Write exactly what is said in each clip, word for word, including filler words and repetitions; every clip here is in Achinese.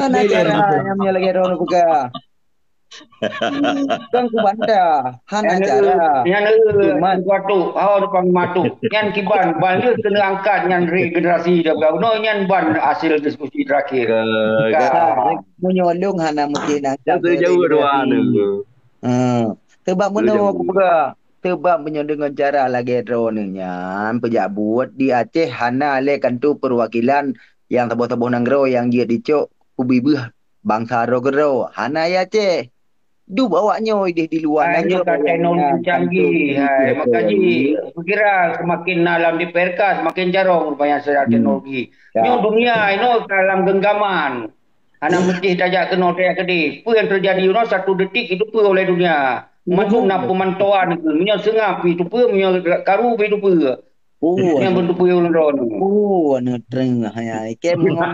Hana cara nyang lagèe droeneuh peugah. Kon kubantah, hana cara. Nyan, eh, nyan, eh, kuatu, hawa depan matu. Nyan kiban, ban lheueh keuneuk angkat nyan regenerasi dah bunoe, nyan ban hasil diskusi terakhir. Meunyoe lôn hana mungkin angkat regenerasi. Ha, sebab meunoe kupeugah, sebab meunyoe deungon cara lagèe droeneuh nyan, peujak buet di Aceh hana lé kanto peuwakilan nyang saboh-saboh nanggroe nyang jeuet dicok peubibeuh bansa droe keudroe. Hana ya Aceh. Dum awak nyoe ideh di luwa nanggroe nyang teknologi canggih, hai, maka jih, kukira semakin na lam D P R K, semakin carông rupanya secara teknologi. Nyoe dunia inoe ka lam genggaman. Hana meusti tajak keunoe, tajak keudeh. Peue nyang teujadi uroe satu detik jiteupeue oleh dunia. Mandum na peumantauan keuh. Meunyoe seungab pih teupeue, meunyoe karu pih teupeue. Nyang beuteupeue ulôn droeneuh. Oh, anu treungah ya. Ikém ngon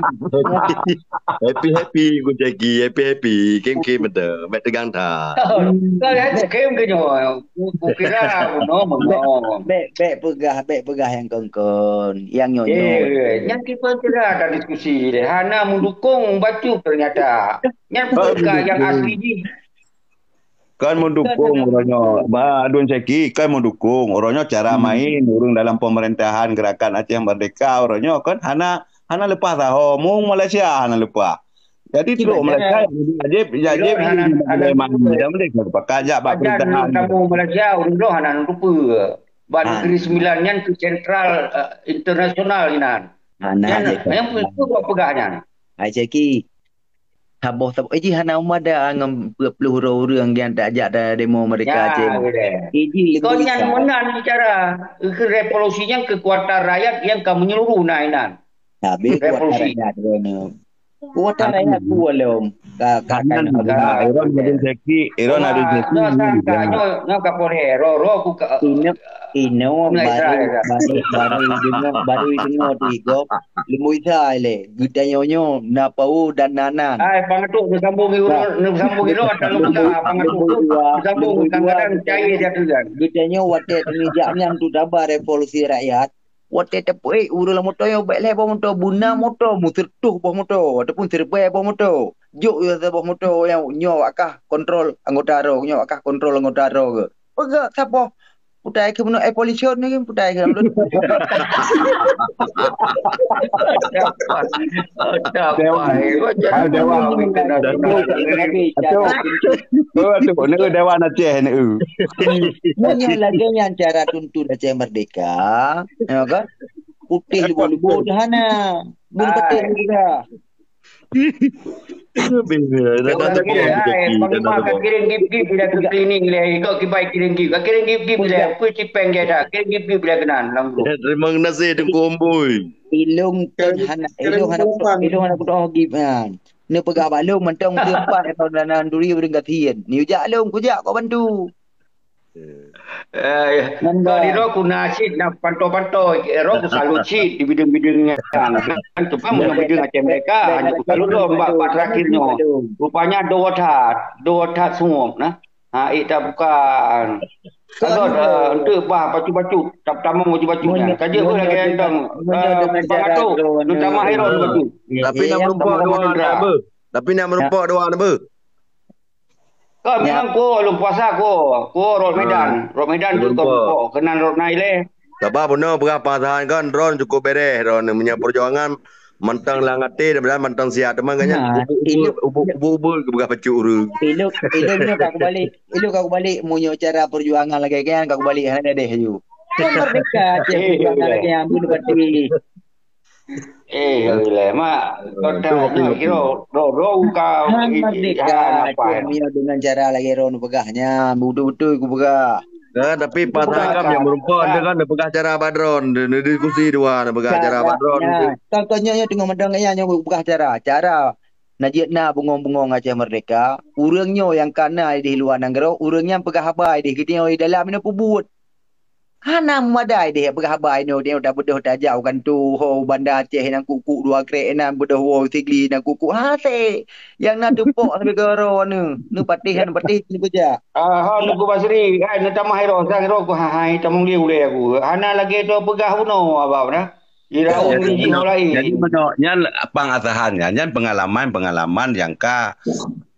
happy, happy, ku Jackie, happy, happy. Kém, kém beutôi. Mek tegang that. Kém keu nyoe. Ku, kukira bunoe, bunoe. Bèk, bèk peugah, bèk peugah nyang kon-kon. Nyang nyoe-nyoe. Eh, nyang kiban kira ada diskusi deh. Hana meudukung bacut ternyata. Nyang peugah nyang asli jih. Kon meudukung uroe nyoe. Ba Adun Syeki kon meudukung. Uroe nyoe cara main ureueng dalam pemerintahan Gerakan Aceh Merdeka uroe nyoe kon hana, hana leupah saho. Mung Malaysia hana leupah. Jadi trok Malaysia nyang wajéb, nyang wajéb hana, hana leupah. Pakat jak bak pemerintahan. Tamu Malaysia ureueng droe hana neuteupeue. Bak negeri sembilan nyan keu sentral, eh, internasional inan. Hana. Nyan, nyang peugah nyan. Hai Syeki. Saboh-saboh, eh, jih hana meumada ngon peuet ploh droe ureueng nyang tajak da demo merdeka Aceh. Eh, jih kon nyan meunan bicara. Keu revolusi nyan kekuatan rakyat nyang ka menyeluruh na inan. Tapi kuat revolusi. Rakyat droeneuh. Kuat rakyat ku lom. Ka, ka, ka. Iron ada rezeki, Iron ada rezeki. Nyoe, nyoe ka poleh, ro, ro ku ka. Inoe, inoe baru, baru, baru deungoe, baru deungoe di gop. Leumo Isa ilèe, geutanyoe nyoe na Pau dan Nanan. Hai, pangatuk, neusambung, neusambung inoe, ata lôn peugah, pangatuk tu, neusambung, kadang-kadang cair jatuh kan. Geutanyoe watèe teunijak nyan tu taba revolusi rakyat, watèe tapeuék ureueng lam moto nyoe bèk lhèe boh moto, buna moto, meusireutôh boh moto, ataupun siribèe boh moto. Jok yoh saboh moto nyoe, nyoe awak kah kontrol anggota droe, nyoe awak kah kontrol anggota droe. Peugah saboh. Putai keu bunoe, eh, polisi ni kan putai keu bunoe. Dewan. Ah, Dewan. Aduh, aduh, ni Dewan Aceh ni. Meunyoe lagèe nyan cara tuntut Aceh Merdeka, ya kan? Putih leubo-leubo dah hana. Bun peutih juga. Panglima ka kirim gip-gip bila ke klinik lé, ikot kibai kirim gip. Ka kirim gip-gip bila, peue cipeng dia dah, kirim gip-gip bila keunan lam grup. Terima kasih Teungku Omboi. Ilong kan hana, ilong hana, ilong hana kutoh gip kan. Neupeugah bak lôn mantong teupat atau dana duri ureueng gasien. Ni ujak lôn kujak kok bantu. Eh, kok di roh ku na cit na panto-panto, eh, roh ku salut cit di bideueng-bideueng nyan. Kan tu kan meunyoe bideueng Aceh Merdeka, hanya ku salut roh bak, bak terakhir nyoe. Rupanya dua that, dua that sungop nah. Ha, ik tak bukan. Kalau, eh, untuk bah bacut-bacut, tak tamong bacut-bacut nyan. Ka jeuet pun lagèe entong, eh, pangatu, terutama Heron bacut. Tapi nak meureumpok dua na beuh. Tapi nak meureumpok dua na beuh. Ka memang ko lôn puasa ko. Ko rot Medan. Rot Medan tu ko ko keunan rot nai lé. Sabab bunoe peugah pasahan kan droen cukup bereh droen meunyoe perjuangan mantong lam até dan mantong siat teuma kan nyan. Ubuk-ubuk peugah pacuk ureueng. Ilok, ilok nyoe ka kubalik. Ilok ka kubalik meunyoe cara perjuangan lagèe kan ka kubalik hana deh ju. Kan merdeka Aceh perjuangan lagèe nyan bunuh pati. Eh, lé mak, kota nyoe kira ro-ro ka. Han merdeka, cuma dengan cara lagèe droen peugah nyan, beutôi-beutôi kupeugah. Nah, tapi pasal kam nyang meureumpok, dia kan dia peugah cara bak droen, dia, dia diskusi dua, dia peugah cara bak droen. Nah, contohnya nyoe teungoh meudong ya nyoe peugah cara. Cara na jeuet na bungong-bungong Aceh Merdeka, ureueng nyoe nyang ka na di luwa nanggroe, ureueng nyan peugah haba di geutanyoe di dalam nyoe peubuet. Hana meumada ideh peugah haba inoe, tanyoe tabeudôh tajak u kanto, ho u Banda Aceh, nyan kuk-kuk dua krek, nyan beudôh woe Sigli, nyan kuk-kuk hasé. Nyang na teupok sabe keudroe neu, neupatéh, neupatéh, neukujak. Ah, ho Teungku Basri, hai, neutamah iro, sang iro ku hai, hai, tamong lieu ulèe aku. Hana lagèe droe peugah bunoe, abah, nah. Iraun jih laén. Jadi meunoe nyan pang asahan nyan, nyan pengalaman-pengalaman nyang ka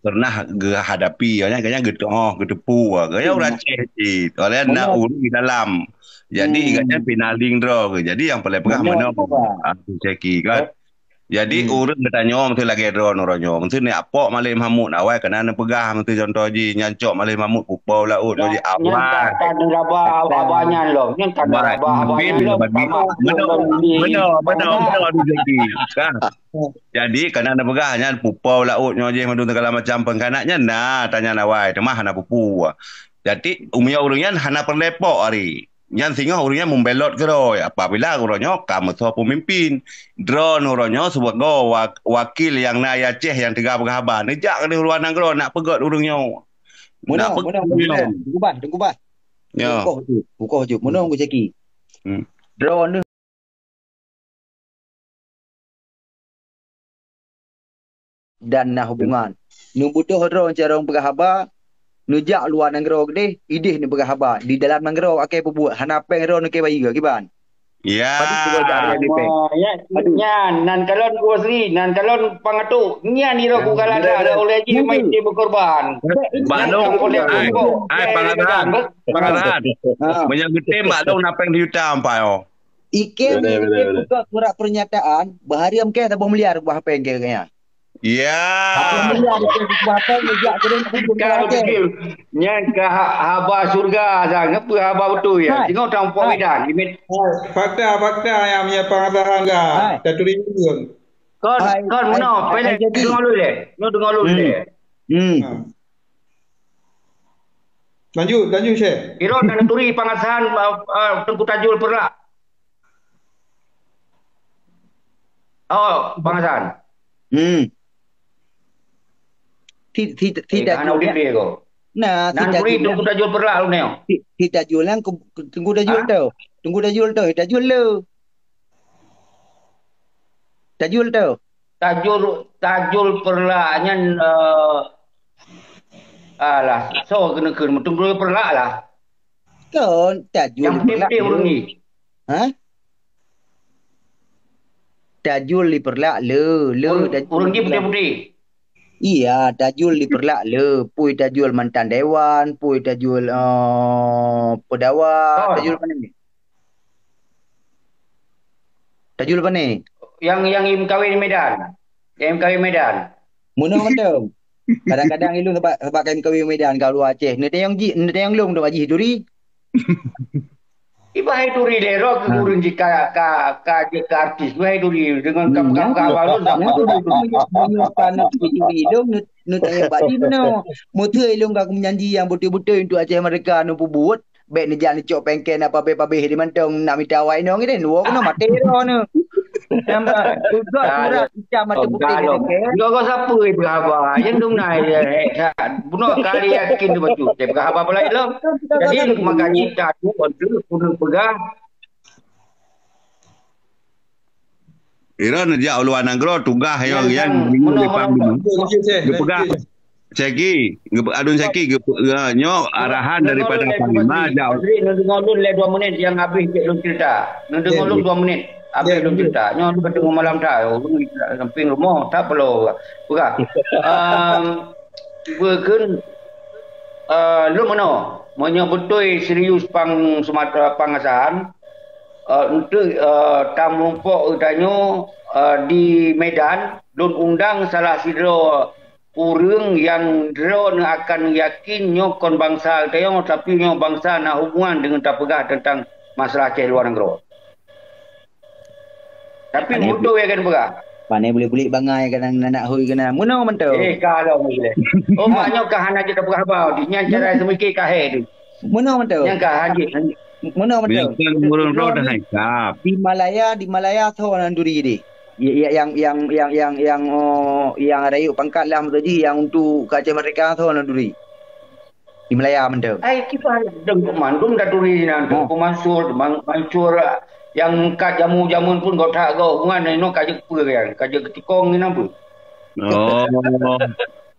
pernah geuhadapi, nyan, nyan geutu-, oh, geuteupeue, gaya urang Aceh cit. Oleh na ureueng di dalam. Jadi, hmm, gobnyan pinaling droe. Jadi, nyang paléng peugah meunoe, Abdul Syaki, kan? Jadi, hmm, ureueng geutanyoe meusti lagèe droeneuh uroe nyoe. Meusti neupok Malèe Mahmud awai, keunan neupeugah meusti contoh jih, nyan cok Malèe Mahmud pupo laôt nyoe jih awai. Nyan ka, ka neuraba haba nyan lom. Nyan ka neuraba haba nyan lom. Meunoe, meunoe, meunoe, meunoe, Abdul Syaki. Kan? Jadi, keunan neupeugah nyan pupo laôt nyoe jih mandum segala macam pengkhianat nyan na, tanyan awai, teuma hana pupu. Jadi, meunyoe ureueng nyan hana peureulèe pok ari. Nyan singoh ureueng nyan meubelot keudroe apabila uroe nyoe ka meusoe peumimpin. Droeneuh uroe nyoe sibagoe wa-, wakil nyang na di Aceh nyang teuga peugah haba. Neujak keudéh luwa nanggroe nak peugöt ureueng nyoe. Meunoe, meunoe, meunoe. Teungku Bah, Teungku Bah. Ya. Bukoh jeuet, bukoh jeuet. Meunoe Teungku Syaki. Hmm. Droeneuh dan na hubungan. Neubeudôh droe carông peugah haba, neujak luwa nanggroe keudéh, idéh neupeugah haba. Di dalam nanggroe akai peubuet, hana péng droe neukeu bayeue, kiban? Ya. Padub cuba jak lé pèng. Ah, ya, padub. Nyan, nan kalon Guru Basri, nan kalon Pang Atok, nyan iro ku galak dah oleh jih mai jih beukorban. Bak lôn, ai, ai, Pang Atok, Pang Atok. Ha. Meunyoe geutem bak lôn na péng sijuta empat, oh. Ikei ni, ikei buka surat pernyataan, bahari am keh saboh miliar bah péng keh kayaknya. Ya. Saboh miliar keh bah péng, jak keudeung kubur keu Aceh. Nyan ka ha-, haba syurga sang, apa haba beutôi ya? Hai. Tengok tang Pak Medan, imit. Hai, fakta, fakta nyang meunyoe pengetahuan ka. Hai. Taturi ureueng. Kon, hai, kon, hai, meunoe, hai, pelek, hai, jadi. Deungoe lôn lé. Nyoe deungoe lôn lé. Hmm. Hmm. Ha. Lanjut, lanjut, Syekh. Iro na neuturi Pang Hasan, uh, uh, Teungku Tajul Peureulak. Oh, Pang Hasan. Hmm. Ti, ti, ti, eh, Tajul, hana udép ya. Dia ko. Nah, ti, nan turi Tajul, Teungku Tajul Peureulak lôn nyoe. Ti, ti Tajul nyan ke, ke, Teungku Tajul tu. Teungku Tajul tu, Tajul le. Tajul tu. Tajul, Tajul Peureulak nyan, eh, alah, soe keuneuk kheun Teungku Tajul Peureulak lah. Kon Tajul Peureulak. Nyang putih-putih ureueng ni. Ha? Tajul di Peureulak le, le. Ureueng, Tajul ureueng ni putih-putih. Iya, Tajul di Peureulak le. Pui Tajul mantan dewan, pui Tajul, eh, peudawa, oh. Tajul mana ni? Tajul pane? Yang, yang imeukawen Medan. Yang imeukawen Medan. Meunoe mantong. Kadang-kadang ilôn sabab, sabab ka imeukawen Medan ka luwa Aceh. Neutanyong ji, neutanyong lôn tu Haji Turi. Iba hai Turi lé roh keu ureueng jih ka, ka, ka jeuet keu artis. Wahai Turi, deungon kam, kam, kam, baru dapat. Meunyoe, meunyoe ka neuturi lôn, neut-, neutanyong bak jih meunoe. Meuteue ilôn ka meujanji nyang beutôi-beutôi untuk Aceh Merdeka neupeubuet. Bèk neujak neucok pengke na pabeh-pabeh di mantong, nak mita awak inong ni, dua keunoe maté droe ni. Nama? Tugas surat itam mata putih ni, kan? Enggak, enggak, siapa yang berhaba? Yang dong nai, eh, eh, bunuh kali yakin tu betul. Dia berhaba apa lagi, lo? Jadi, makanya tak ada orang tu, pun pegang. Ira neujak u luwa nanggroe, tugaih nyoe nyan, nyan, bingung meunoe, di pang meunoe, bingung. Geupeugah, Syeki, geupe-, adun Syeki, geupe-, ya, nyoe arahan daripada Panglima, jak. Neundeungoe lôn lé dua menit nyang habéh cit lôn cerita. Neundeungoe lôn dua menit, habéh lôn cerita. Nyoe lôn ketemu malam that, lôn samping rumoh, tak perlu peugah. Ehm, bukon, eh, lôn meunoe, meunyoe beutôi serius pang Sumatera, pang Asahan, eh, untuk, eh, tamumpok geutanyoe, eh, di Medan, lôn undang salah sidroe ureueng nyang droeneuh akan yakin nyoe kon bansa geutanyoe, tapi nyoe bansa na hubungan deungon tapeugah teuntang masalah Aceh luwa nanggroe. Tapi beutôi ya kan peugah. Pane bulék-bulék bangai kadang aneuk hui keunan. Meunoe mantong. Eh, ka lom bulék. Oh, mak nyoe ka hana jeuet tapeugah haba. Nyan cara seumiké ka hai tu. Meunoe mantong. Nyan ka hanjeuet, hanjeuet. Meunoe mantong. Meunyoe ureueng roh dah hisab. Di Malaya, di Malaya soe nan turi deh. Ya, ya, yang, yang, yang, yang, yang, oh, yang rayeuk pangkat lah maksud jih, yang untuk ka Aceh Merdeka soe nan turi. Di Malaya mantong. Ai, kiban dong mandum taturi nan tu. Ha. Teungku Mansur, Man-, Mansur, yang ka jamu-jameun pun geutak geuh hubungan inoe ka jeuet peue kan, ka jeuet geutikong ni napa? Oh.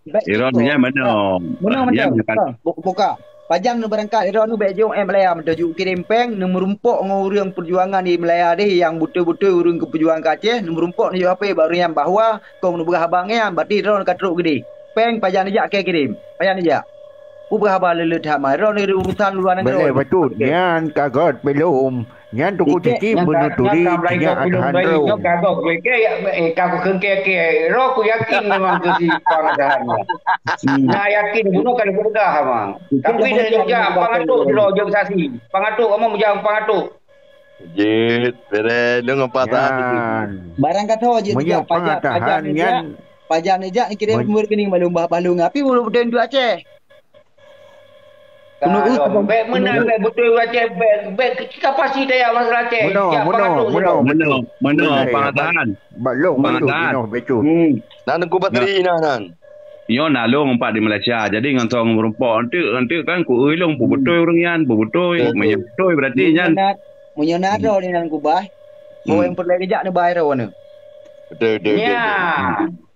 Baik, Iron tu. Nyan mana? Mana, mana? Nyan kan. Ha, bu-, buka. Pajan neubeurangkat droeneuh bèk jok ék Malaya meudoe jok kirém péng, neumeurumpok ngon ureuëng peujuangan di Malaya deh nyang beutôi-beutôi ureuëng geupeujuang keu Aceh, neumeurumpok neujok hapé bak ureuëng nyan bahwa kong neupeugah haba ngian, berarti droeneuh ka trok keudeh. Péng pajan neujak keu kirém, pajan neujak. Peue peugah haba le-le that ma, droeneuh urusan luwa nanggroe. Boleh betul. Nyan ka got belum. Nyan Teungku Ciki nyan ka, nyan ka meunuturi mulai nyoe, nyoe ka gob, eh, ka ku keungke-ke. Roh ku yakin memang keu si Pang Azhan nyan. Hmm. Na yakin bunoe ka dipeugah memang. Tapi dari jak Pang Atok sidroe jeuet saksi. Pang Atok, kamoe meujak Pang Atok. Jeuet, beres, lôn ngon Pang Azhan. Nyan. Barang kata jeuet meunyoe jak, pajak, pajak Pang Azhan nyan, pajak neujak kirém meunyoe rekening balum bah balung. Tapi ulôn beutôi duek Aceh. Kalau bèk meunan, bèk beutôi Aceh, bèk, bèk kapasitas masalah Aceh. Meunoe, meunoe, meunoe. Meunoe, meunoe, Pang Azhan. Bak lôn Pang Azhan. Meunoe, betul. Hmm. Nan Teungku Batri nan, nan. Nyoe na lôn umpat di Malaysia. Jadi ngon soe ngon meurumpok. Enteuk, enteuk kan ku lôn peubeutôi ureuëng nyan, peubeutôi. Betul. Meunyoe beutôi berarti nyan. Meunyoe na, meunyoe na droe di nan kubah. Hmm. Orang peureulèe geujak neubai droe nyoe. Betul, betul, betul, betul. Nya.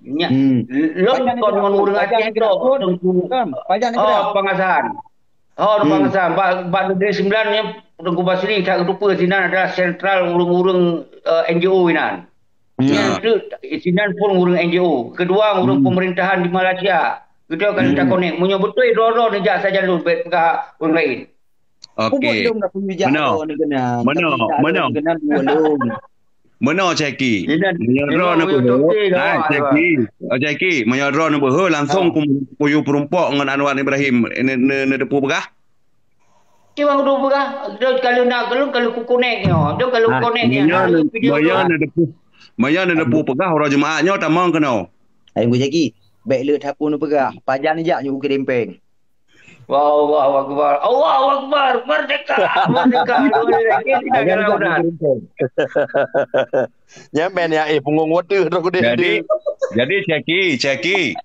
Nya, hmm. Lôn kon ngon ureuëng Aceh tok, Teungku. Pajan neugrak. Oh, Pang Azhan. Oh, Pang Azhan. Bak, bak Negeri Sembilan nyan, Teungku Basri, that geuteupeue sinan adalah sentral ureuëng-ureuëng, eh, N G O inan. Ya. Nyan tu, sinan pun ureuëng N G O. Kedua, ureuëng pemerintahan di Malaysia. Kita akan kita connect. Meunyoe beutôi droe-droe neujak sajan lôn, bèk peugah ureuëng laén. Okey. Meunoe. Meunoe, meunoe. Meunoe, Ceki. Meunyoe droe neupeuheuh, hai, Ceki. Oh, Ceki, meunyoe droe neupeuheuh, langsung ku-, kuyue peurumpok ngon Anwar Ibrahim. Ne-, ne-, neuteupeue peugah? Cuma kudu peugah, kalau nak, kalau, kalau ku connect nyoe. Jom kalau connect nyoe. Meunyoe neuteupeue, meunyoe neuteupeue peugah, uroe Jumaat nyoe tamong keunoe. Hai, Teungku Ceki, bèk le that peue neupeugah. Pajan jak nyoe u kirém péng. Allahu Akbar. Allahu Akbar. Merdeka. Merdeka. Nyan meunan ya, eh, punggong water terus deh. Jadi, jadi Ceki, Ceki.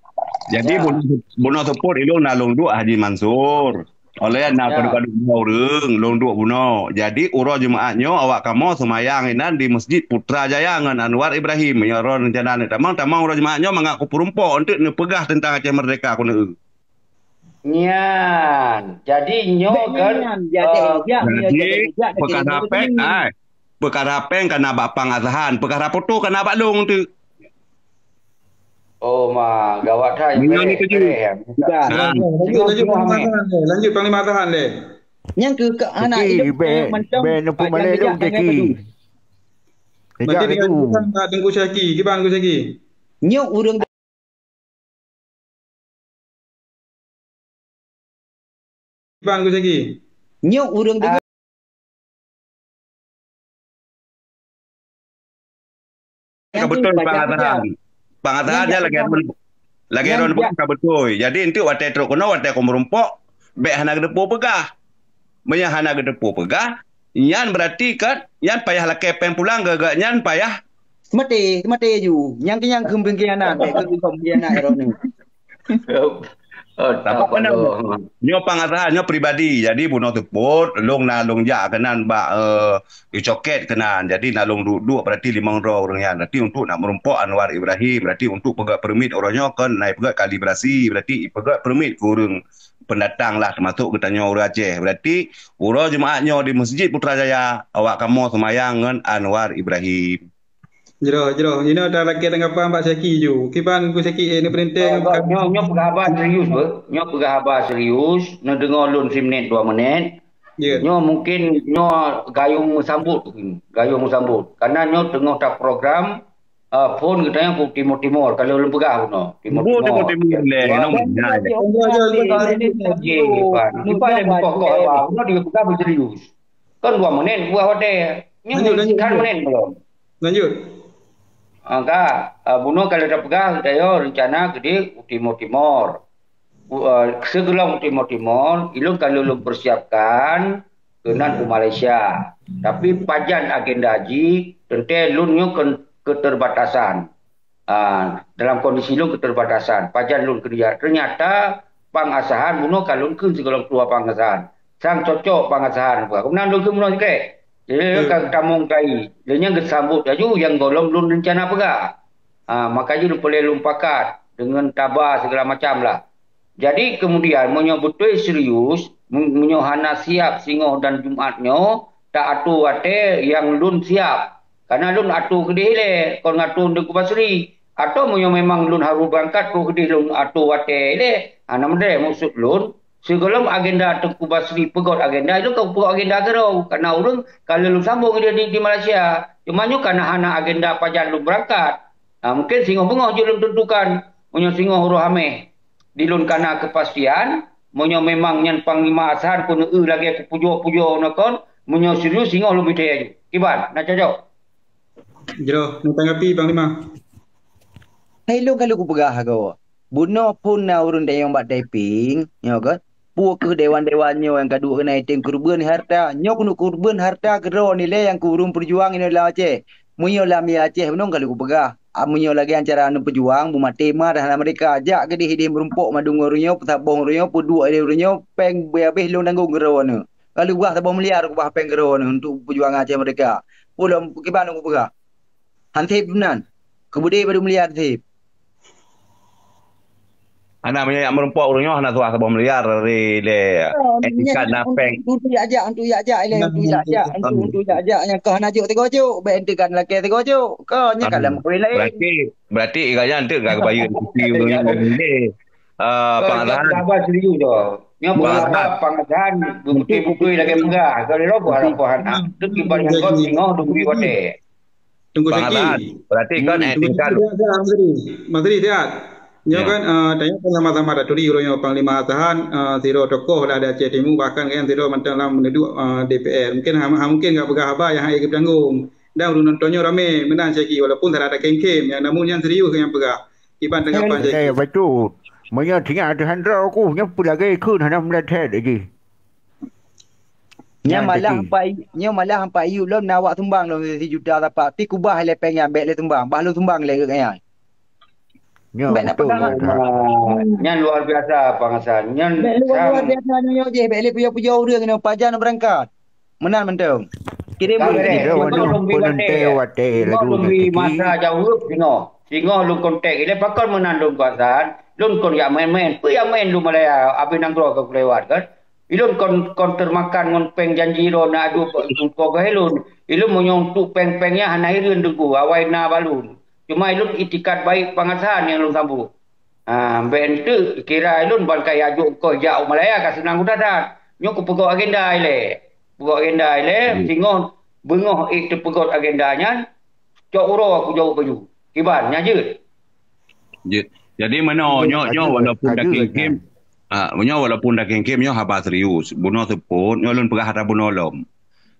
Jadi bunoe, bunoe seupôt ilôn na lôn duek Haji Mansur. Oleh na kadang-kadang ureuëng lôn duek bunoe. Jadi uroe Jumaat nyoe awak kamoe seumayang inan di Masjid Putrajaya ngon Anwar Ibrahim. Nyoe uroe rencana neutamong, tamong uroe Jumaat nyoe mangat ku peurumpok enteuk neupeugah teuntang Aceh Merdeka ku neu. Nyan, jadi nyoe kan, jadi, eh, jadi, jadi, jadi, peukara péng, ai, peukara péng kana bak Pang Azhan, peukara foto kana bak lôn tu. Oh, ma, gawat hai. Meunyoe ni tuju. Lanjut, lanjut, Panglima Azhan deh. Lanjut, Panglima Azhan deh. Nyang keu, keu anak hidup, bèk, bèk neupeumalèe lôn, Ceki. Nanti dengan Teungku Syaki, kiban Teungku Syaki. Nyoe ureuëng Bang Gus Egi. Nyoe ureuëng deungoe. Ka beutôi Pang Azhan. Pang Azhan nyan lagèe, lagèe droeneuh peugah ka beutôi. Jadi, enteuk watèe trok keunoe, watèe keu meurumpok, bèk hana geuteupeue peugah. Meunyoe hana geuteupeue peugah, nyan beurati kan, nyan payah lakèe péng pulang, geuh-geuh nyan payah. Maté, maté ju. Nyang keu nyang keu pengkhianat, bèk keu pengkhianat droeneuh. Nyoe Pang Azhan, nyoe pribadi. Jadi, bunoe seupôt, lôn na lôn jak keunan bak, eh, Icoket keunan. Jadi, na lôn duek-duek, berarti limong droe ureuëng nyan. Berarti untuk nak meurumpok Anwar Ibrahim, berarti untuk peugöt permit uroe nyoe kon na ipeugöt kalibrasi, berarti ipeugöt permit keu ureuëng pendatang lah, teumasok geutanyoe ureuëng Aceh. Berarti uroe Jumaat nyoe di Masjid Putrajaya, awak kamoe seumayang ngon Anwar Ibrahim. Jroh, jroh. Inoe ta lakèe tanggapan bak Syaki ju. Kiban Gus Syaki, eh, neupeurintah. Nyoe, nyoe peugah haba serius, beuh. Nyoe peugah haba serius. Neudeungoe lôn siminit dua minit. Ya. Nyoe mungkin nyoe gayung meusambot, gayung meusambot. Karena nyoe teungoh taprogram, ah, phon geutanyoe ku Timor-Timor. Kalau lôn peugah bunoe, Timor-Timor. Timor-Timor lé, nyoe. Kiban, kiban lé bukoh-koh haba. Nyoe dipeugah beuserius. Kan dua minit buah watèe. Nyoe meusikat menit belom. Lanjut. Ah, ka, ah, bunoe ka lheueh tapeugah, geutanyoe rencana keudeh u Timor-Timor. U, ah, sigohlom u Timor-Timor, ilôn ka lôn persiapkan keunan u Malaysia. Tapi pajan agenda jih, teuntèe lôn nyoe ke-, keterbatasan. Ah, dalam kondisi lôn keterbatasan, pajan lôn keureuja. Ternyata Pang Azhan bunoe ka lôn kheun sigohlom keuluwa Pang Azhan. Sang cocok Pang Azhan, bukan? Keunan lôn kheun bunoe sikét. Jadi, ka tamong kai. Lheueh nyan geusambot laju nyang gohlom lôn rencana peugah. Ah, maka jih lôn peureulèe lôn pakat deungon taba segala macam lah. Jadi, kemudian, meunyoe beutôi serius, Meunyoe hana siap singoh dan Jumat nyoe, ta atô watée nyang lôn siap. Karena lôn atô keudeh ilée kon ngon Teungku Basri. Atawa meunyoe memang lôn harôh beurangkat, troh keudeh lôn atô watée ilée. Hana meudeh, maksud lôn, sigohlom agenda Teungku Basri peugét agenda, ilôn ka peugét agenda keudroe. Karena ureuëng ka lheueh lôn sambông di, di, di Malaysia. Cuma nyoe kana hana agenda pajan lôn beurangkat. Ha, mungkin singoh beungoh jeuet lôn teuntukan. Meunyoe singoh uroe Hameh, di lôn kana keupastian, meunyoe memang nyan Panglima Hasan keuneuk eu lagée kupujoe-pujoe nyoe kon, meunyoe serius singoh lôn beuté aju. Kiban, na cocok? Jroh, neutanggapi Panglima. Hai lôn ka lheueh kupeugah goe. Bunoe phon na ureuëng tanyong bak Taiping, nyoe kan? Peue keuh dewan-dewan nyoe nyang ka duek keunan item keureubeuen harta? Nyoe keuneuk keureubeuen harta keudroe nilai nyang keu ureuëng peujuang inoe lam Aceh. Meunyoe lam Aceh bunoe ka lheueh kupeugah. Ah, meunyoe lagée nyan cara neupeujuang, beumaté ma dah lam Amerika. Jak keudeh ideh meurumpok mandum ureuëng nyoe, peusaboh ureuëng nyoe, peuduek ideh ureuëng nyoe, péng beu habéh lôn tanggong keudroe nyoe. Ka lheueh bah saboh miliar kubah péng keudroe nyoe untuk peujuangan Aceh Merdeka. Peue lom kiban kupeugah. Hansip meunan. Keubeude badu miliar sip. Hana meunyoe jak meurumpok ureuëng nyoe hana suah saboh miliar dari lé. Oh, etikat nyan na untuk, péng. Untuk jak-jak, untuk jak-jak ilée, untuk jak-jak, untuk, untuk jak-jak nyang kah hana jok tiga jok, bék ente kan lakée tiga jok. Kah nyan kan lam poin lain. Berarti, berarti iganya ente enggak kebayang kupi ureuëng nyoe lé. Ah, Kah Pak Azhar. Sabar serius dah. Nyoe Pak Azhar. Pak Azhar beutôi-beutôi lagée peugah. Kalau lo buah laporan. Tu kiban nyang kau singoh dungui watée. Tunggu Bang Syaki. Azan, berarti kan Hmm. eh, Tunggu tinggal Syaki, sihat, sihat, Mas Tri. Mas Tri, sihat. Nyoe Ya. kan, eh, tanyoe kan sama-sama taturi uroe nyoe Panglima Atahan, eh, sidroe tokoh lah di Aceh Timu, bahkan kan sidroe mantong lam meuneuduek, eh, D P R. Mungkin ha, ha, mungkin enggak peugah haba nyang hana geutanggung. Dan ureuëng nonton nyoe ramé meunan Syaki, walaupun sarat takem-kem, nyang namun nyang serius nyang peugah. Kiban tanggapan Syaki. Eh, betul. Meunyoe sinyak Atahan droe ku, nyoe peue lagée kheun hana meulat that jih. Nyan Nyan malah jadi. Empat i-, nyoe malah empat i lom na awak sumbang lom sijuta sapat. Pi kubah lé péng nyan bék lé sumbang. Bah lôn sumbang lé geuh nyan. Nyoe Bék nak beutôi peugah. Nyoe that. Ah, nyan luar biasa Bang Hasan. Nyan Bék luar, luar sang biasa nyoe jih. Bék lé pujoe-pujoe ureuëng nyoe pajan beurangkat. Meunan mantong. Kirém Ka ureuëng. Bék lé. Kita Cuma waduh, lôn bri penonton watée. Watée Cuma laju lôn bri rezeki. Masa jaweueb singoh. Singoh lôn kontak. Ilée pakon meunan lôn Bang Hasan. Lôn kon jak main-main. Peue jak main lôn Malaya. Abéh nanggroe ka kulewat kan. Ilôn kon, kon teumakan ngon péng janji droe na adu bak sungkô geuh ilôn. Ilôn meunyoe untuk péng-péng nyan hana hireuen Teungku, awai na balon. Cuma ilôn itikad baik Bang Hasan nyang lôn sambot. Ha, bék enteuk kira ilôn ban kaya jok keu jak u Malaya ka seunang geudadat. Nyoe kupeugét agenda ilée. Peugét agenda ilée, Hmm. singoh beungoh ék teupeugét agenda nyan, cok uroe kujaweueb baju. Kiban, nyan jeuet. Jeuet. Jadi meunoe Jeuet, nyoe, nyoe jeuet, walaupun jeuet, takem-kem, jeuet. Ah, nyoe walaupun takem-kem nyoe haba serius. Bunoe seupôt, nyoe lôn peugah hata bunoe lom.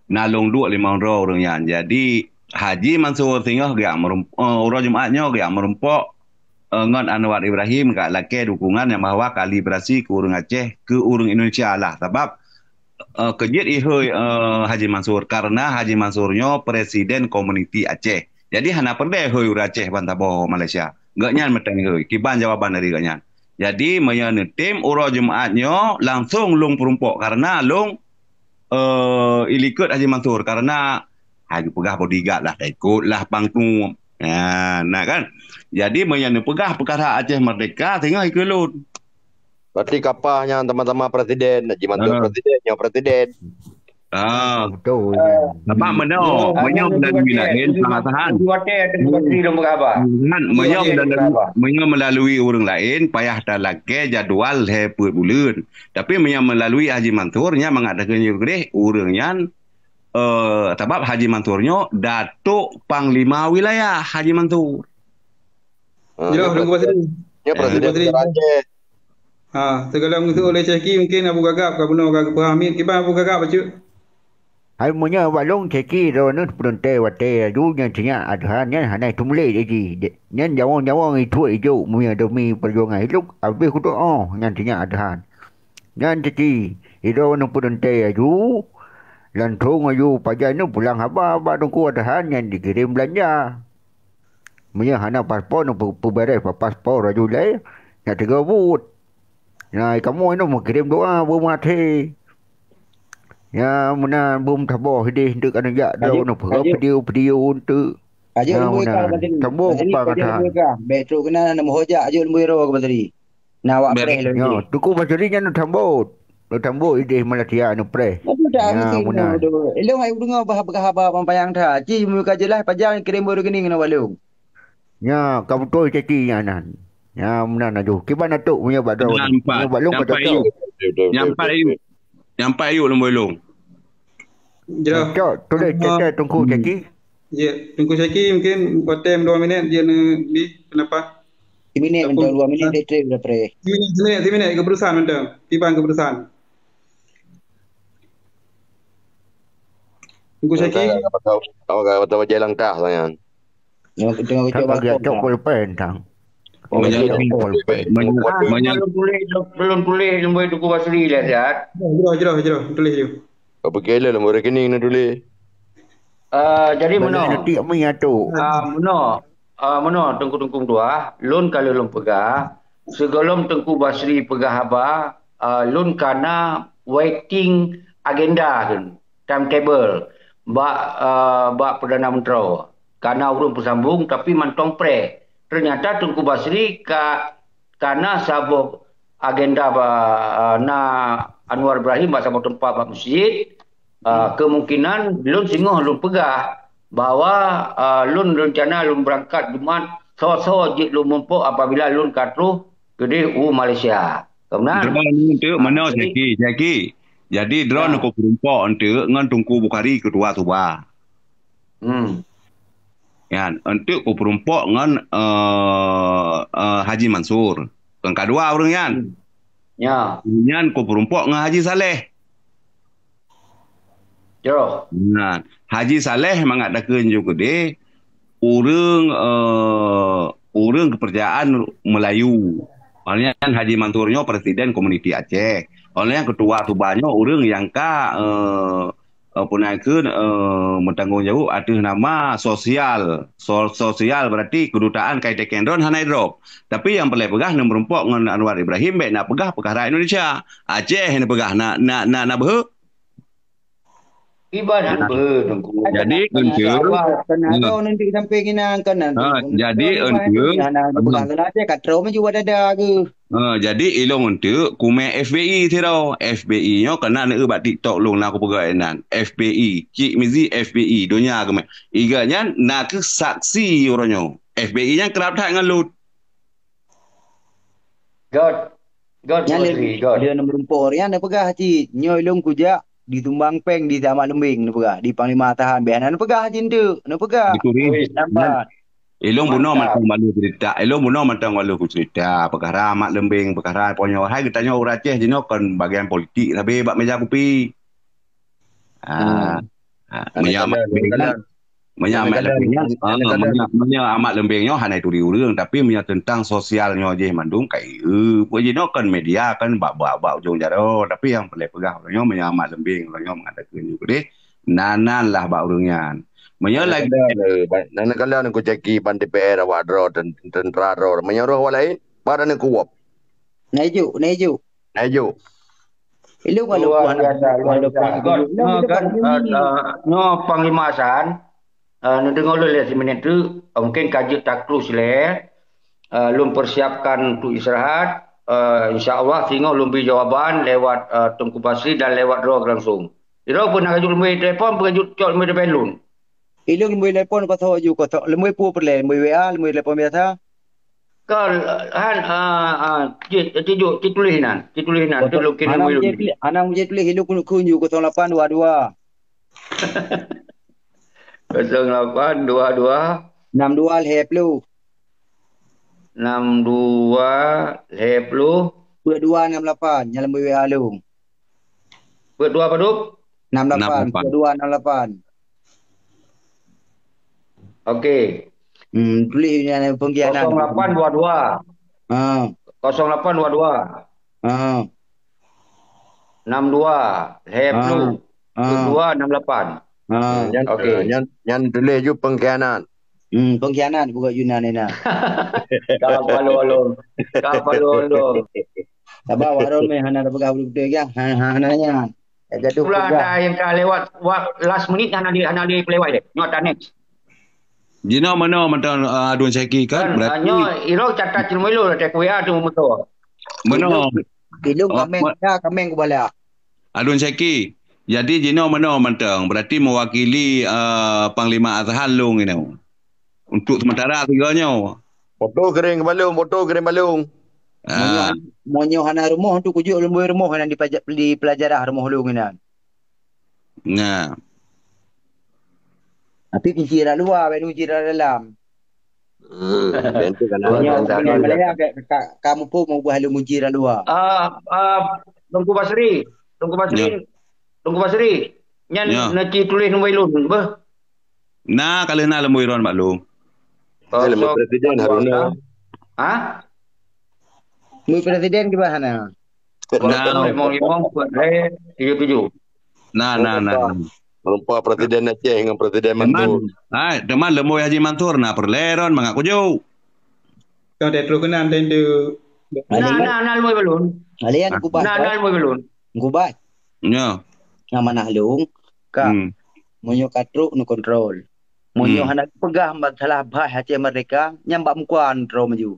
Na lôn duek limong droe ureuëng nyan. Jadi Haji Mansur singoh geujak meurum-, eh, uroe Jumat nyoe geujak meurumpok, eh, ngon Anwar Ibrahim ka lakée dukungan nyang bahwa ka liberasi keu ureuëng Aceh, keu ureuëng Indonesia lah. Sabab eh, keujeuet ihôi, eh, Haji Mansur, karena Haji Mansur nyoe presiden komuniti Aceh. Jadi hana peureulée hôi ureuëng Aceh ban saboh Malaysia. Geuhnyan meuteun ihôi, kiban jawaban dari geuhnyan. Jadi meunyoe neutem uroe Jumat nyoe langsong lôn peurumpok karena lôn, eh, ilikot Haji Mansur karena hai geupeugah bodyguard lah, taikot lah pangku. Ya, nah kan. Jadi meunyoe neupeugah peukara Aceh Merdeka singoh ikeu lôn. Berarti kapah nyan sama-sama presiden, Haji Mansur Ah. presiden, nyoe presiden. Ah. Betul. Nampak meunoe, meunyoe melalui laén pengasahan. Kan, meunyoe melalui, meunyoe melalui ureuëng laén payah talakée jadual lhée peuet buleuen. Tapi meunyoe melalui Haji Mansur nyan mangat takheun jih keudeh ureuëng nyan, eh, sabab Haji Mansur nyoe Datuk Panglima Wilayah Haji Mansur. Ah, Jroh, nyoe Teungku Basri. Nyoe Teungku Basri. Presiden Aceh. Ha, sigohlom geuseuôt lé Syaki mungkin Abu Gagap ka bunoe ka geupeuhami. Kiban Abu Gagap bacut? Hai meunyoe bak lôn Syaki droeneuh peureunté watée laju nyan sinyak Atahan nyan hana teumuléh jih. Nyan nyawöng-nyawöng ituek ijok meunyoe demi peujuangan hidup habéh kudoe nyan sinyak Atahan. Nyan Syaki, sidroeneuh peureunté laju, langsong laju pajan nyoe pulang haba bak Teungku Atahan nyan jikirém beulanja. Meunyoe hana paspor, neu peu-, peubeuréh pa-, paspor laju lé, nyang tiga buet. Nah, kamoe nyoe meukirém doa beumaté. Ya, meunan beumeutaboh idéh eunteuk aneuk jak droe neu peugah video-video eunteuk. Ajo lembui ka, Batri. Batri, ajo lembui ka. Bék trok keunan, aneuk meuhojak, ajo lembui roe ke Batri. Na awak preh lagi. Nyoe, Teungku Basri nyan sambot. Lôn tambok idéh Malaysia neupreh. Betul dah, ya, mungkin benar. Ilong ayuk dengar bah, bah haba pampayang dah. Ci mu ka jelas pajang kirim rekening kena balong. Ya, ka beutôi caki nyan nan. Ya, meunan aju. Kiban atuk punya bak droe. Nyang empat. Punya bak long ka cocok. Nyang empat ayuk. Nyang empat ayuk lom bolong. Jroh. Cok, tulis cek Teungku Syaki. Ya, Teungku Syaki mungkin watèe dua minit je ni, kenapa? Siminit mantong, dua minit dia trade dah pre. Siminit, siminit, siminit keputusan mantong. Kiban keputusan. Teungku Syaki. Awak kata jalan tah sangat. Tengok, tengok, tengok. Cok pulpen tang. Meunyoe, meunyoe, meunyoe, belum tulis, belum tulis nombor Teungku Basri dah sihat. Jroh, jroh, jroh, tulis ju. Apa kira nombor rekening nak tulis? Ah, jadi meunoe. Nanti kami atur. Ah, meunoe. Ah, meunoe Teungku-teungku meutuah, lôn ka lheueh lôn peugah, sigohlom Teungku Basri peugah haba, ah, lôn ka na waiting agenda kheun. Timetable bak, eh, bak Perdana Menteri. Ka na ureuëng peusambong, tapi mantong preh. Ternyata Teungku Basri ka, ka na saboh agenda ba, eh, na Anwar Ibrahim bak saboh teumpat bak meuseujid. Eh, kemungkinan lôn singoh lôn peugah bahwa, eh, lôn rencana lôn beurangkat Jumat, soe-soe jeuet lôn mumpok apabila lôn ka troh keudeh u Malaysia. Ka meunan? Droeneuh untuk meunoe Syaki, Syaki. Jadi droeneuh kupeurumpok untuk ngon Teungku Bukhari, Ketua Suba. Hmm. Nyan, untuk kupeurumpok ngon, eh, eh, Haji Mansur. Keu kadua ureuëng nyan. Hmm. Ya. Nyan kupeurumpok ngon Haji Saleh. Jroh. Nah, Haji Saleh mangat takheun ju keudeh ureuëng, eh, ureuëng keupeurcayaan Melayu. Awaknyan Haji Mansur nyoe presiden komuniti Aceh. Awaknyan ketua Suba nyoe ureuëng nyang ka, eh, eh, peunaikheun, eh, meutanggong jaweueb ateueh nama sosial. So-, sosial berarti kedutaan K I T K N droen hana idrop. Tapi nyang peureulée peugah neumeurumpok ngon Anwar Ibrahim bék na peugah peukara Indonesia. Aceh na peugah na, na, na, na beuhe. Iban hana beuhe, Teungku. Jadi untuk, ha, jadi untuk, ha, jadi ilong untuk kumé F B I sidroe. F B I nyoe kana neueu bak TikTok lôn na kupeugah inan. F B I, Cik Mizi F B I, donya keumé. Iga nyan na kheueh saksi uroe nyoe. F B I nyan keurab that ngon lôn. God. God, nyan lé, God. Dia neumeurumpok, nyan neupeugah cit, nyoe ilong kujak di Tumbang Peng di Amat Leumbeng neupeugah, di Panglima Tahan, bék hana neupeugah cit enteuk, neupeugah. Dituris. Ilong bunoe mantong balu cerita, ilong bunoe mantong balu cerita, peukara Amat Leumbeng, peukara ponyoe. Hai geutanyoe ureuëng Aceh jinoe kon bagian politik sabe bak meja kupi. Ah, ah, meunyoe Amat Leumbeng nyan, meunyoe Amat Leumbeng nyan, ah, meunyoe, meunyoe Amat Leumbeng nyoe hana turi ureuëng, tapi meunyoe teuntang sosial nyoe jih mandum ka ieu. Peue jinoe kan media kan bak, bak, bak ujong jaroe, tapi nyang peureulée peugah uroe nyoe meunyoe Amat Leumbeng uroe nyoe meuadakeu nyoe keudeh, nan, nan lah bak ureuëng nyan. Meunyoe lagi, na kala neukucaki ban D P R awak droe, ten-, teuntara droe. Meunyoe roh awak laén, ba dan neukuwop. Na ijuk, na ijuk. Na ijuk. Ilong walau luar biasa, luar biasa. Nyoe Panglima Hasan, eh, neudeungoe lôn lé siminit teuk, eh, mungkin ka jeuet takluh silée, eh, lôn persiapkan untuk istirahat, eh, insya Allah singoh lôn bri jawaban lewat, eh, Teungku Basri dan lewat droe langsung. Droe pun na ka jeuet lôn bri telepon, pun ka jeuet cok lôn bri telepon lôn. Ilong lôn bri telepon kosong aju, kosong, lôn bri peue peureulée, lôn bri W A, lôn bri telepon biasa. Kon, han, ah, ah, ci, ci ju, ci tuléh nan, ci tuléh nan, tu lôn kira hana mujai tuléh, hana mujai tuléh, ilong keuneuk kheun ju kosong lapan dua dua. Kosong lapan dua dua. Enam dua lhée ploh. Enam dua lhée ploh. Peuet dua enam lapan, nyan lôn bri W A lôn. Peuet dua padub? Enam lapan, enam lapan. Peuet dua enam lapan. Okey. Hmm, tuléh nyan pengkhianat. Kosong lapan dua dua. Ha. Kosong lapan dua dua. Ha. Enam dua, lhée ploh. Ha. Peuet dua enam lapan. Ha. Nyan, okey. Nyan, nyan tuléh ju pengkhianat. Hmm, pengkhianat bukan Yunan ni nah. Ka palo lom. Ka palo lom. Sabar, Warong meh hana ada peugah beutôi ya. Ha, ha, hana nya. Ya, jatuh pula peugah. Ada yang ka lewat, wa-, last minute hana di, hana di pelewat deh. Nyoe tak next. Jinoe meunoe mantong, uh, adun seki kan? Kan, berarti, uh, nyoe iro catat cuma ilo dah tak W A tu motor. Meunoe. Ilong, ilong, oh, kameng, ma- ya, kameng kubala. Adun Syeki. Jadi jinoe meunoe mantong, berarti mewakili, eh, Panglima Atahan lôn inoe. Untuk sementara tiga nyoe. Foto kirim keu Balum, foto kirim Balum. Ah. Meunyoe, meunyoe hana rumoh tu kujok lôn bui rumoh nan di pelaja-, di pelajarah rumoh lôn inan. Nah. Tapi kunci rak luwa, bèk kunci rak dalam. Hmm, dan tu kan Nyoe ada, ada, ada. Ka, ka, ka muphom ubah lôn kunci rak luwa. Ah, ah, Teungku Basri, Teungku Basri, Ya. Teungku Basri. Nyan Ya. na ci tuléh nombor lôn, beuh. Na, ka lheueh na nombor lôn bak lôn. Ada nombor Kosong Presiden dua Haruna. Ha? Nombor Presiden kiban hana? Nah. Kosong limong limong empat eh tujuh tujuh. Nah, nah, nah. Meureumpok Presiden Aceh ngon Presiden Mansur. Teuma, hai, teuma leumbôi Haji Mansur na peureulèe ron mangat kujok. Kau dah terus kenal dan tu. Nah, nah, nah, leumbôi balun. Alian Nah. kubah. Nah, nah, leumbôi balun. Kubah. Ya. Nyang manah lôn, ka. Hmm. Meunyoe ka trok neukontrol. Meunyoe Hmm. hana peugah masalah bahas Aceh Merdeka, nyan bak muka neutroh maju.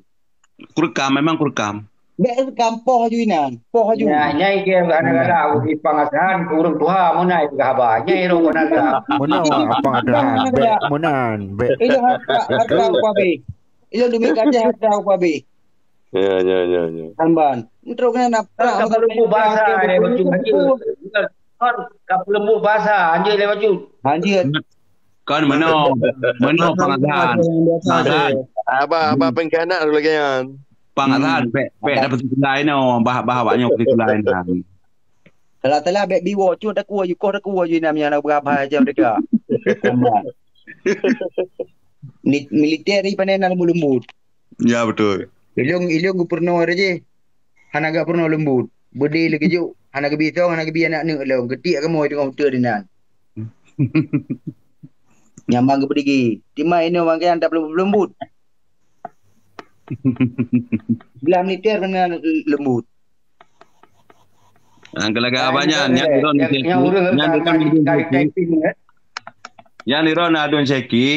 Kurekam, memang kurekam. Bèk rekam, poh aju inan. Poh aju. Nya, nyai ke aneuk galak, di Pang Atahan, ureueng tuha, meunan peugah haba. Nyai roh keunan galak. Meunan Pang Atahan. Bèk meunan. Bèk. Ilôn harta, harta ku habéh. Ilôn demi Aceh harta ku habéh. Ya, ya, ya, ya. Tamban. Trok keunan nak Kan ka peuleumbu basa, eh, bacut hanjeuet. Kan ka peuleumbu basa, hanjeuet lé bacut. Hanjeuet. Kan meunoe, meunoe Pang Atahan. Pang Atahan. Abah, abah pengkhianat lagèe nyan. Pang Atahan, bèk, bèk dapet seulai nyoe, bah, bah awak nyoe seulai nyan. Salah-salah bèk biwoe, cut takue, yukoh takue ju inan nyang na beurabah macam deka. Ni militer ni pandai na lembut-lembut. Ya, betul. Ilong, ilong gubernur aja. Hana gak pernah lembut. Bede lagi juk. Hana gebi song, hana gebi anak neuk lom. Getik kamoe teungoh uteuk dinan. Nyamang geubedigi. Tima inoe bangkai anda belum lembut. Belah militer kena lembut. Angka lagak abah nyan, nyan Iron Syeki, nyan Iron Adun Syeki. Nyan Iron Adun Syeki,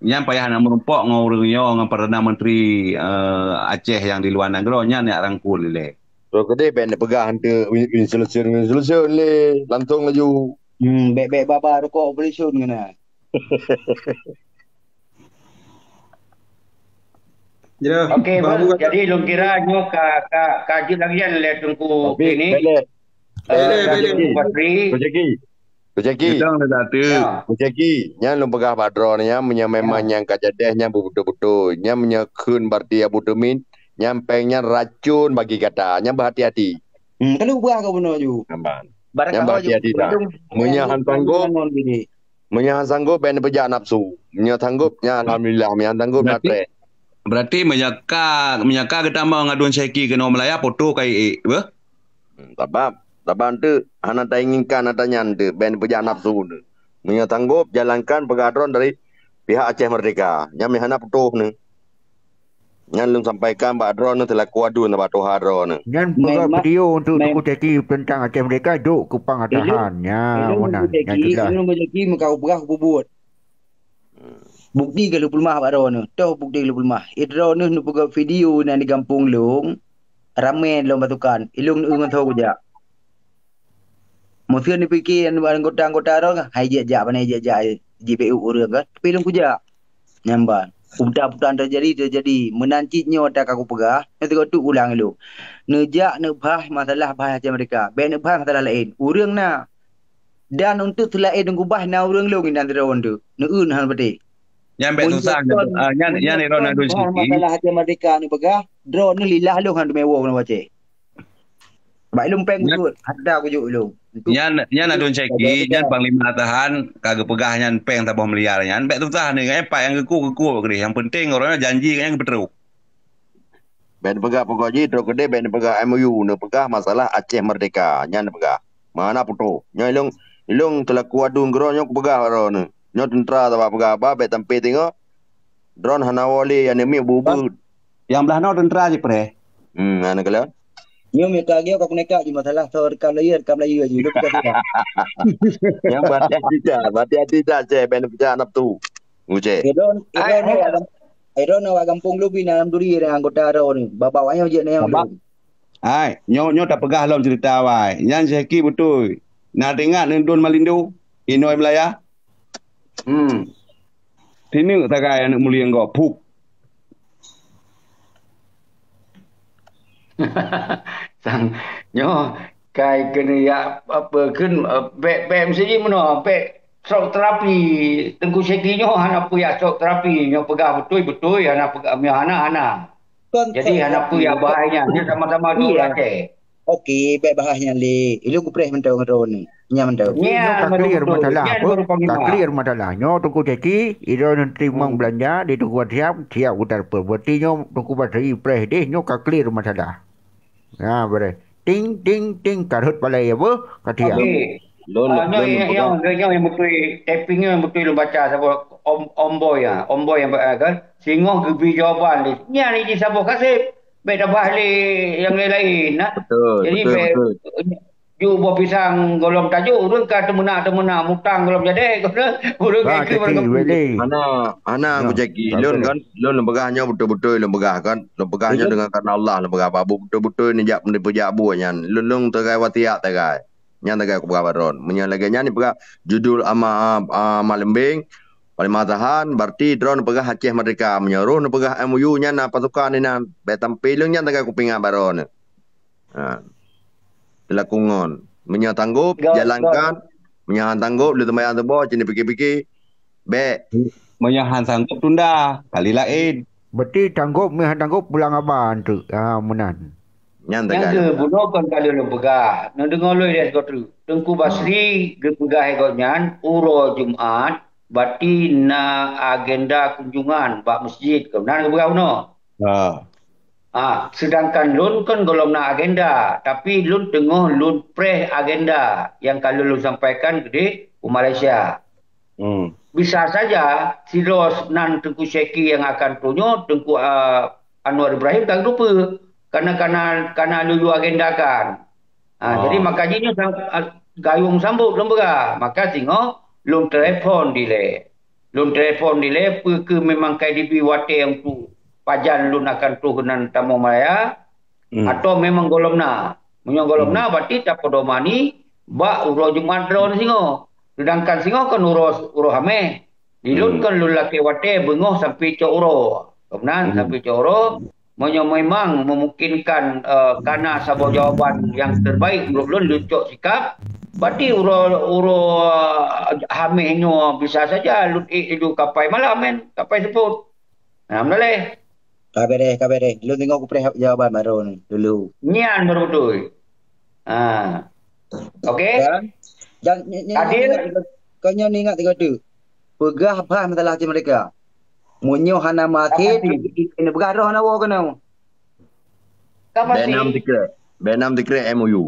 nyan payah na meurumpok ngon ureueng nyoe, ngon Perdana Menteri, eh, Aceh nyang di luwa nanggroe, nyan jak rangkul ilèe. Bro, keudeh bèk neupeugah hantu win-, winsolution, winsolution lé, langsung laju. Hmm, bèk-bèk baba rukok operation kena. Okey, jadi lôn kira nyoe ka, ka, ka jeuet lagi nyan lé Teungku ini. Bèk lé. Eh, Teungku Basri. Rezeki. Rezeki. Rezeki, nyan lôn peugah bak droeneuh nyan, meunyoe memang nyan ka jadeh nyan beubeutôi-beutôi. Nyan meunyoe kheun berarti Abu Tumin, nyan pèng nyan racun bagi gata. Nyan beuhati-hati. Hmm, ka lôn peugah keu bunoe ju. Nyan beuhati-hati that. Meunyoe han sanggob, Meunyoe han sanggob, bèk neupeujak nafsu. Meunyoe sanggob, nyan alhamdulillah. Meunyoe han sanggob, na trép. Berarti meunyoe ka, meunyoe ka geutamong Adun Syeki keunoe Malaya, foto ka iék, beuh? Hmm, sabab, sabab eunteuk hana tainginkan ata nyan eunteuk, bèk neupeujak nafsu eunteuk. Meunyoe sanggob, jalankan peugah droen dari pihak Aceh Merdeka. Nyan meuhana putôh neuh. Nyan lôn sampaikan bak droeneuh seulaku adun bak tuha droeneuh. Nyan peugah video untuk Teungku Syeki teuntang Aceh Merdeka, jok keu Pang Atahan. Nya, meunan. Nyan jeulaih. Ilôn Teungku Syeki meuka kupeugah kububuet. Bukti ka lôn peuleumah bak droeneuh. Toh bukti ka lôn peuleumah. Droeneuh neupeugah video nan di gampông lôn, ramè lôn pasukan. Ilôn ngon soe kujak. Meuseu neupike anggota-anggota droe, hai jijak-jak, pane jijak-jak, jipeuék ureueng kan, tapi lôn kujak. Nyan ban. Peue-peue teujadi, teujadi. Meunan cit nyoe ata ka kupeugah, nyoe sigoe tu ulang ilôn. Neujak neubahas masalah bahas Aceh Merdeka. Bèk neubahas masalah laén. Ureueng na. Dan untuk seulaén gubah na ureueng lôn inan sidroe tu. Neueu hana patéh. Nyan bèk susah, nyan, nyan Iron Adun Syeki. Masalah Aceh Merdeka neupeugah, droeneuh lilah lôn han teumé woe keunoe Aceh. Bak ilôn pèng kujok, harta kujok ilôn. Nyan, nyan Adun Syeki, nyan Panglima Atahan ka geupeugah nyan pèng saboh miliar nyan. Bèk susah ni, eh, pat nyang geukuek-geukuek keudeh. Nyang penting ureueng nyan janji nyan geupeutrok. Bèk neupeugah pokok jih, trok keudeh bèk neupeugah M O U, neupeugah masalah Aceh Merdeka. Nyan neupeugah. Mana putôh. Nyoe ilôn, ilôn seulaku adun keudroe nyoe kupeugah droeneuh. Nyoe teuntra sabab peugah haba bèk sampé teungoh. Droen hana woe lé, aneuk miet beuet-beuet. Nyang blah noe teuntra jipreh. Hmm, hana kalon. Nyoe meuka geuh ka kuneka ji masalah soe rekam layie, rekam layie ji. Nyang berarti hati that, berarti hati that, ceh, bèk neupeugah nafsu. Uceh. Iron, Iron awak gam-, Iron awak gampông lôn bina dalam duri dengan anggota droeneuh. Babah awak nyoe jeuet nang lôn. Hai, nyoe, nyoe tapeugah lom ceurita awai. Nyan Syeki beutôi. Na teuingat neudon Malindo, inoi Meulaya? Hmm. Sineuk sagai aneuk mulia gob, puk. Sang, nyoe kai keuneuk yak apa kheun, eh, bèk, bèk meusidroe meunoe, bèk shock terapi. Teungku Syeki nyoe hana peue yak shock terapi. Nyoe peugah beutôi, beutôi, hana peugah, nyoe hana, hana. Kon Jadi, shock hana peue terapi. Yak bahai nyan. Nyoe sama-sama dua Iya. Aceh. Okey, bèk bahas nyan lé. Ilôn kupreh mantong droeneuh. Nyan mantong. Nyoe ka clear masalah apa? Ka clear masalah. Nyoe Teungku Syeki, idroeneuh teurimong beulanja di Teungku Basri, siap geutarpeu. Berarti nyoe Teungku Basri preh deh, nyoe ka clear masalah. Ha, bereh. Ting, ting, ting, ka rhot palai apa? Ka siap. Okey. Lôn, Ah, nyoe, lôn nyoe, peugah. Nyoe, nyoe nyang beutôi, tapping nyoe nyang beutôi lôn baca saboh om-, omboi, ah. Omboi nyang ba-, ah, kan. Singoh geubri jawaban lé. Nyan jih saboh kaseb. Bèk tabah lé nyang laén-laén, nah. Betul, Jadi, betul, bèk betul. Ju boh pisang gohlom tajok, ureueng ka teumeunak-teumeunak mutang gohlom jadèh, ureueng Bah, ka ikeu Syeki, barang weh lé. Hana, hana Nah, aku Syeki. Lôn kan, lôn, lôn peugah nyoe beutôi-beutôi lôn peugah kan. Lôn peugah nyoe Iya. dengan karena Allah lôn peugah. Babu beutôi-beutôi neujak, neupeujak buet nyan. Lôn, lôn teugai wasiat teugai. Nyan teugai kupeugah bak droen. Meunyoe lagèe nyan dipeugah judul ama, ah, malembeng, Panglima Tahan, berarti droen peugah Aceh Merdeka. Meunyoe roh neupeugah M O U nyan na pasukan inan. Bèk tampé lôn nyan teugai kupeuingat bak droen. Ha. Laku ngon. Meunyoe tanggop, Got, jalankan. Got. Meunyoe han tanggop, lheueh teumayang teuboh, cit pike-pike. Bèk. Meunyoe han sanggup, tunda. Kali laén. Berarti tanggop, meunyoe han tanggop, pulang aba teuk. Ha, meunan. Nyan Nyang teuka. Keuh bunoe kon ka lôn peugah. Neudeungoe lôn lé sigoe treuk. Teungku Basri geupeugah lé gobnyan, uroe Jumat, berarti na agenda kunjungan bak meuseujid. Keunan geupeugah bunoe. Ha. Ah, sedangkan lôn kon gohlom na agenda, tapi lôn teungoh lôn preh agenda nyang ka lôn, lôn sampaikan keudeh u Malaysia. Hmm. Bisa saja sidroe nan Teungku Syeki nyang akan tunyok, Teungku, ah, Anwar Ibrahim ka geuteupeue. Karena, karena, karena lôn agendakan. Ah, jadi maka jih nyoe sam-, ah, gayong sambot lôn peugah. Maka singoh lôn telepon dilèe. Lôn telepon dilèe, peu kheueh memang K D B watèe untuk pajan lôn akan troh keunan Tamoh Malaya, Hmm. atau memang gohlom na. Meunyoe gohlom Hmm. na, berarti tapedomani bak uroe Jumat droeneuh singoh. Sedangkan singoh kan uroe, uroe Hamèh. Di lôn Hmm. kan lôn lakèe watèe beungoh sampoe cok uroe. Keunan Hmm. sampoe cok uroe, meunyoe memang memungkinkan, eh, kana saboh jawaban nyang terbaik menurut lôn, lôn cok sikap, berarti uroe, uroe, eh, Hamèh nyoe bisa saja lôn ék laju kapai malam kan, kapai seupôt. Alhamdulillah. Ka beres, ka beres. Lôn teungoh kupreh jawaban baru ni, dulu. Nyan baru beutôi. Ha. Okey? Dan, dan ny-, ny-, Adil? Ingat, kau nyoe ingat tiga tu. Peugah bah masalah Aceh Merdeka. Meunyoe hana maké, Apa sih? Kena peugah roh na woe keunoe. Ka pasti. Bèk nam tikre-, bèk nam tikre M O U.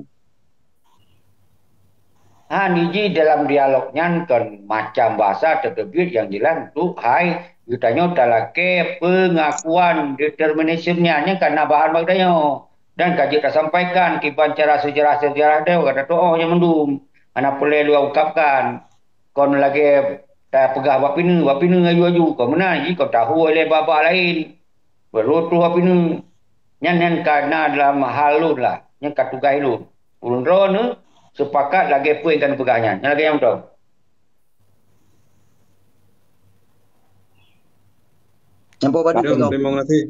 Ha, niji dalam dialog nyan kon macam bahasa teuteubiet nyang jeulaih untuk hai geutanyoe talakèe pengakuan determination nyan, nyan ka na bahan bak geutanyoe. Dan ka jeuet tasampaikan kiban cara seujarah-seujarah deuh ka tatu'oh nyan mandum. Hana peureulèe lôn ungkapkan. Kon lagèe tapeugah bak pineue, bak pineue aju-aju. Kon meunan jih kon tahu lé babah laén. Beurôh troh bak pineue. Nyan, nyan ka na dalam hal lôn lah. Nyan ka tugaih lôn. Ulôn droeneuh sepakat lagèe peue nyang ka neupeugah nyan. Nyan lagèe nyan beutôi. Nyang po badu Jom, tengok. Terima kasih.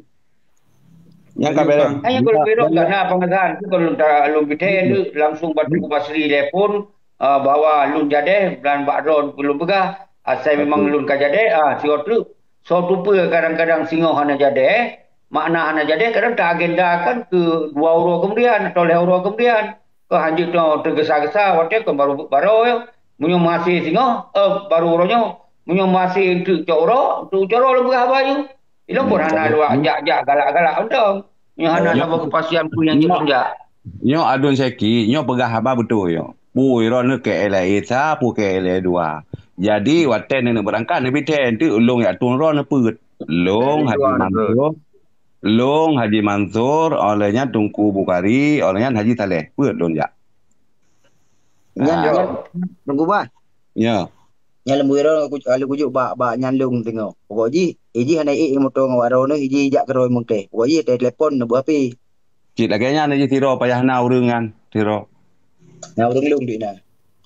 Nyang ka Terima beres. Kasih. Hanya kalau bidong ka na pengesahan tu kalau tak lôn pidong tu langsung bak Teungku Basri telepon, ah, bahwa lôn jadeh dan bak droeneuh lôn peugah, asai memang lôn ka jadeh, ah, sigoe treuk. Soe tupeue kadang-kadang singoh hana jadeh, makna hana jadeh kadang taagendakan keu dua uroe kemudian atau lhèe uroe kemudian. Keu hanjeuet nyoe teugesa-gesa watèe kon baru, baroe nyoe. Meunyoe meuhasé singoh, eh, baru uroe nyoe. Meunyoe meuhasé eunteuk cot uroe, eunteuk cot uroe lôn peugah haba nyoe. Ilôn pun hana luwah jak-jak galak-galak mantong. Nyoe hana saboh kepastian peue nyang jeuet lôn jak. Nyoe Adun Syeki, nyoe peugah haba beutôi nyoe. Peue droeneuh K L A sa, peue K L A dua. Jadi watèe neuneuk beurangkat neubi thèe, eunteuk lôn jak tueng droeneuh peuet. Lôn Haji Mansur. Lôn Haji Mansur, óh lheueh nyan Teungku Bukhari, óh lheueh nyan Haji Saleh. Peuet lôn jak. Nyan, ah, nyan, Teungku Bah. Ya. Nyan leumboi droe ku, lalu kujuk bak, bak nyan lôn teungoh. Pokok jih, iji hana ék moto ngon waro nyoe, iji jak keudroe mungkeh. Pokok jih telepon neubuet H P. Cit lagèe nyan jih sidroe payah na ureueng nyan, sidroe. Na ureueng lôn di na.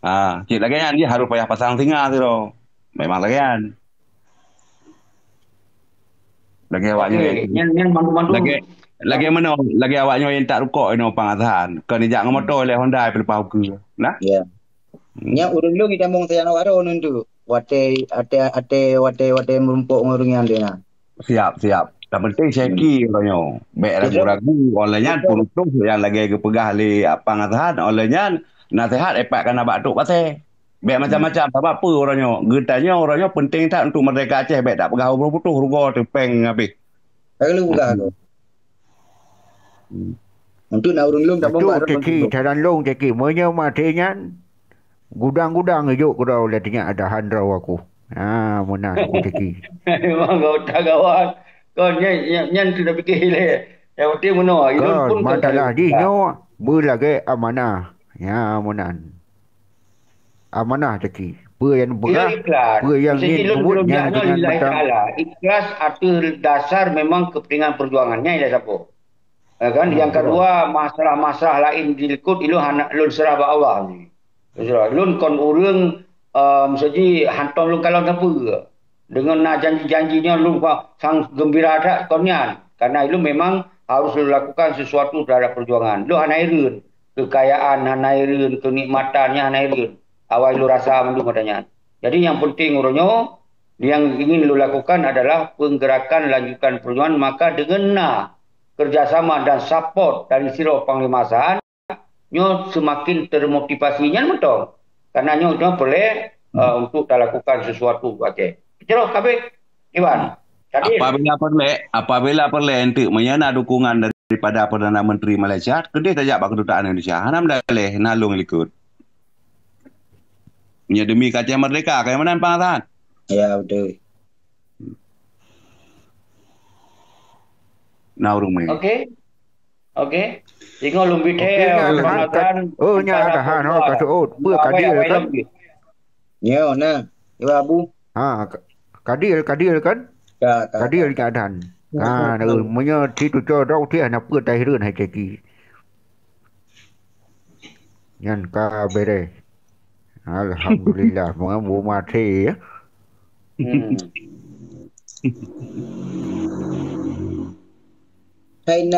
Ah, cit lagèe nyan jih harôh payah pasang singa sidroe. Memang lagèe nyan. Lagèe awak nyoe. Okey, nyan, nyan mandum-mandum. Lagèe, lagèe meunoe, lagèe awak nyoe nyang tak rukok inoe Pang Azhan. Kon ijak ngon moto lé Honda peuleupah ukeue. Nah? Ya. Hmm. Nyan ureueng lôn jitamong sayang awak droeneuh tu. Watèe, até, até, watèe, watèe meurumpok ngon ureueng nyan di na. Siap, siap. Yang penting safety uroe nyoe. Bèk ragu-ragu. Oleh nyan, peunutoh nyang lagèe geupeugah lé Pang Azhan, oleh nyan, naseuhat ipat kana bak trok batèe. Bèk macam-macam. Sabab peue uroe nyoe? Geutanyoe uroe nyoe penting that untuk merdeka Aceh. Bèk tapeugah ubroh putôh, rugoe teupeng habéh. Ka lheueh peugah tu. Hmm. Untuk na ureueng lôn tabong bak Teki, jalan lôn Teki. Meunyoe maté nyan, gudang-gudang ijok keudroe lé teunyak ada han droe aku. Ha, meunan ku Teki. Memang gawat, gawat. Kon nyan, nyan, nyan sudah pikir lé. Yang penting meunoe, ilôn pun kon masalah jih nyoe beulagèe amanah. Ya, meunan. Amanah Teki. Peue nyang peugah, peue nyang jeuet peubuet, nyan deungon mata. Ikhlas ateueh dasar memang kepentingan perjuangan. Nyan ilèe saboh. Ya kan? Yang kedua, masalah-masalah laén di likot, ilôn hana, lôn seurah bak Allah. Lôn seurah. Lôn kon ureueng, eh, meusaji hantom lôn kalon sapeue. Deungon na janji-janji nyoe lôn sang geumbira that kon nyan. Karena ilôn memang harus lôn lakukan sesuatu terhadap perjuangan. Lôn hana hireuen. Kekayaan hana hireuen, kenikmatan nyan hana hireuen. Awai lôn rasa mandum ata nyan. Jadi yang penting uroe nyoe, yang ingin lôn lakukan adalah penggerakan lanjutkan perjuangan, maka deungon na kerjasama dan support dari sidroe Panglima Hasan, nyoe seumaken termotivasi nyan mantong. Karena nyoe, nyoe peureulèe, eh, untuk talakukan sesuatu bak Aceh. Keucok kabeh, Iwan. Hadir. Apabila peureulèe, apabila peureulèe enteuk meunyoe na dukungan daripada Perdana Menteri Malaysia, keudeh tajak bak keudutaan Indonesia. Hana meudaleh, na lôn likot. Nyoe demi ka Aceh merdeka, ka meunan Pang Azhan. Ya, betul. Na ureueng meu'en. Okey. Okey. Singoh lôn bit. Okey, nyan Pang Azhan. Oh, nyan ada han, ho, ka seuôt. Peue ka deal kan? Nyoe na, Ibu Abu. Ha, ka, ka deal, ka deal kan? Ka, ka, ka deal ka. Nyan ada han. Ha, na, meunyoe situ codok tih na peue tahireuen hai Teki. Nyan ka beres. Alhamdulillah, mengabu maté ya. Hmm. Hai na